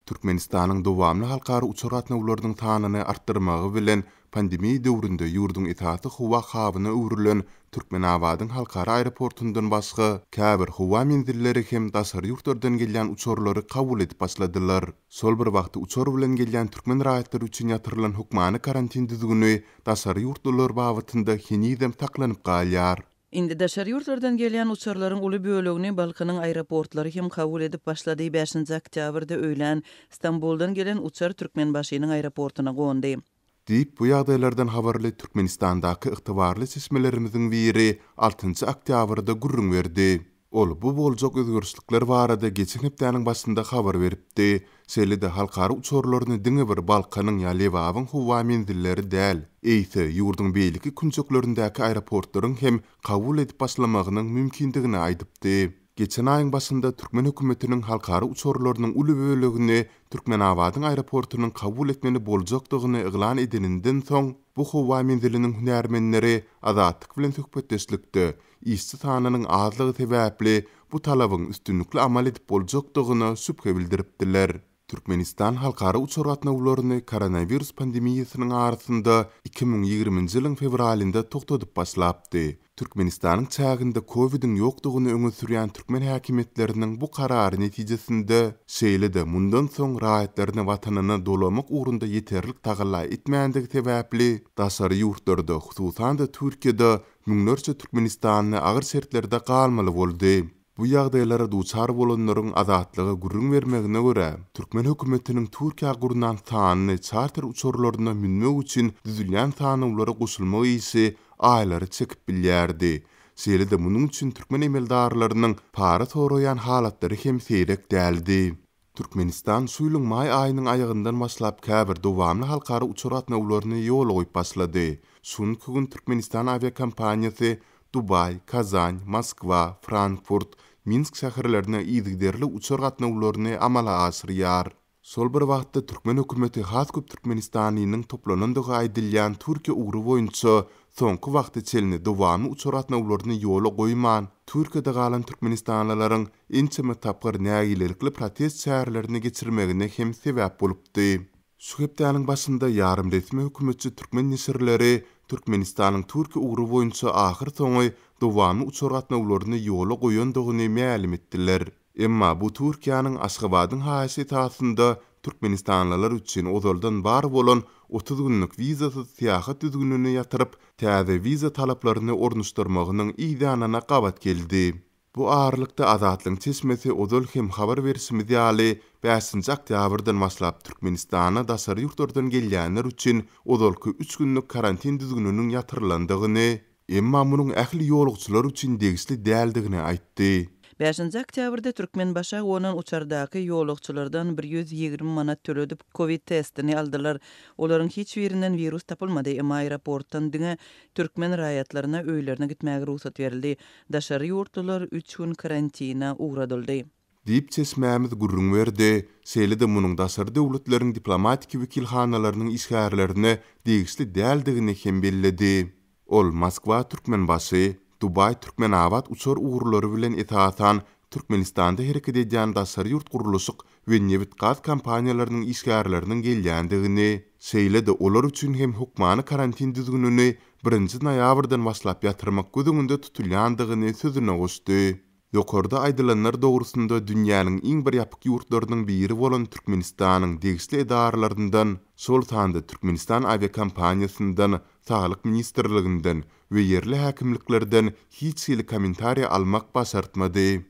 Türkmenistanyň dowamly halkara uçar gatnawlarynyň sanyny artdyrmagy bilen pandemiýa döwründe ýurduň esasy howa habyna öwrülen Türkmenabadyň halkara aeroportundan başga käbir howa menzilleri hem daşary ýurtlardan gelýän uçarlary kabul edip başladylar. Şol bir wagtda uçar bilen gelýän türkmen raýatlary üçin ýatyrylan hökmany karantin düzgüni daşary ýurtlular babatynda henizem saklanyp galýar. Indi daşary ýurtlardan gelýän uçarlaryň uly bölegini Balkanyň aeroportlary hem kabul edip başlady. Bäşinji oktýabrda öýlän Stambuldan gelen uçar Türkmenbaşynyň aeroportuna gondy. Diýip, bu ýagdaýlardan habarly Türkmenistandaky ygtybarly çeşmelerimiziň biri altynjy oktýabrda gürrüň berdi. Ol bu boljak özgerişlikler barada geçen hepdäniň başynda habar beripdi. Şeýle-de halkara uçarlaryny diňe bir Balkanyň ýa Lebabyň howa menzilleri däl, eýse, ýurduň beýleki künjeklerindäki aeroportlaryň hem kabul edip başlamagynyň mümkindigini aýdypdy. Geçen aýyň başynda türkmen hökümetiniň halkara uçarlarynyň uly bölegini Türkmenabadyň aeroportunyň kabul etmeli boljakdygyny yglan edeninden soň, bu howa menziliniň hünärmenleri Azatlyk bilen söhbetdeşlikde işçi sanynyň azlygy sebäpli bu talabyň üstünlikli amal edip boljakdygyna şübhe bildiripdiler. Türkmenistan halkara uçar gatnawlaryny koronawirus pandemiýasynyň arasynda 2020-nji ýylyň fewralynda togtadyp başlapdy. Türkmenistanyň çäginde COVID-iň ýokdugyny öňe sürýän türkmen häkimiýetleriniň bu karary netijesinde, şeýle-de mundan soň raýatlaryny watanyna dolamak ugrunda ýeterlik tagalla etmändigi sebäpli, daşary ýurtlarda, hususan-da Türkiýede Müňlerçe türkmenistanly agyr şertlerde galmaly boldy. Bu ýagdaýlara duçar bolanlaryň Azatlyga gürrüň bermegine görä, türkmen hökümetiniň Türkiýä gurnan sanly çarter uçarlaryna münmek üçin düzülýän sanawlara goşulmak işi aýlary çekip bilýärdi. Şeýle-de munuň üçin türkmen emeldarlarynyň para soraýan halatlary hem seýrek däldi. Türkmenistan şu ýylyň maý aýynyň aýagyndan başlap käbir dowamly halkara uçar gatnawlaryny ýola goýup başlady. Şu günki gün Türkmenistan awiakompaniýasy Dubaý, Kazan, Moskwa, Frankfurt, Minsk şäherlerine yzygiderli uçar gatnawlaryny amala aşyrýar. Şol bir wagtda türkmen hökümeti has köp türkmenistanlynyň toplanandygy aýdylýan Türkiýe ugry boýunça soňky wagta çenli dowamly uçar gatnawlaryny ýola goýman, Türkiýede galan türkmenistanlylaryň ençeme tapgyr nägilelikli protest çärelerini geçirmegine hem sebäp bolupdy. Şu hepdäniň başynda ýarym resmi hökümetçi türkmen neşirleri Türkmenistanyň Türkiýe ugry boýunça ahyrsoňy dowamly uçar gatnawlaryny ýola goýandygyny mälim etdiler. Emma bu Türkiýäniň Aşgabadyň haýyşy esasynda türkmenistanlylar üçin ozaldan bar bolan 30 günlük wizasyz syýahat düzgünini ýatyryp, täze wiza talaplaryny ornaşdyrmagynyň yzýanyna gabat geldi. Bu aralykda Azatlygyň çeşmesi ozal hem habar berşimiz ýaly, bäşinji oktýabrdan başlap Türkmenistana daşary ýurtlardan gelýänler üçin ozalky üç günlük karantin düzgüniniň ýatyrylandygyny, emma munuň ähli ýolagçylar üçin degişli däldigini aýtdy. Bäşinji oktýabrda Türkmenbaşa gonan uçardaky ýolagçylardan 120 manat töledip, kowid testini aldylar. Olaryň hiç birinden wirus tapylmady, emma aeroportdan diňe türkmen raýatlaryna öýlerine gitmäge rugsat berildi. Daşary ýurtlular üç gün karantina ugradyldy. Diýip, çeşmämiz gürrüň berdi. Şeýle-de munuň daşary döwletleriň diplomatiki wekilhanalarynyň işgärlerine degişli däldigini hem belledi. Ol Moskwa-Türkmenbaşy, Dubaý-Türkmenabat uçar ugurlary bilen esasan Türkmenistanda hereket edýän daşary ýurt gurluşyk we nebit-gaz kompaniýalarynyň işgärleriniň gelýändigini, şeýle-de olar üçin hem hökmany karantin düzgünini birinji noýabrdan başlap ýatyrmak göz öňünde tutulýandygyny sözüne goşdy. Ýokarda aýdylanlar dogrusynda dünýäniň iň bir ýapyk ýurtlarynyň biri bolan Türkmenistanyň degişli edaralaryndan, şol sanda Türkmenistan awiakompaniýasyndan, Saglyk ministrliginden we ýerli häkimliklerden hiç hili kommentariý almak başartmady.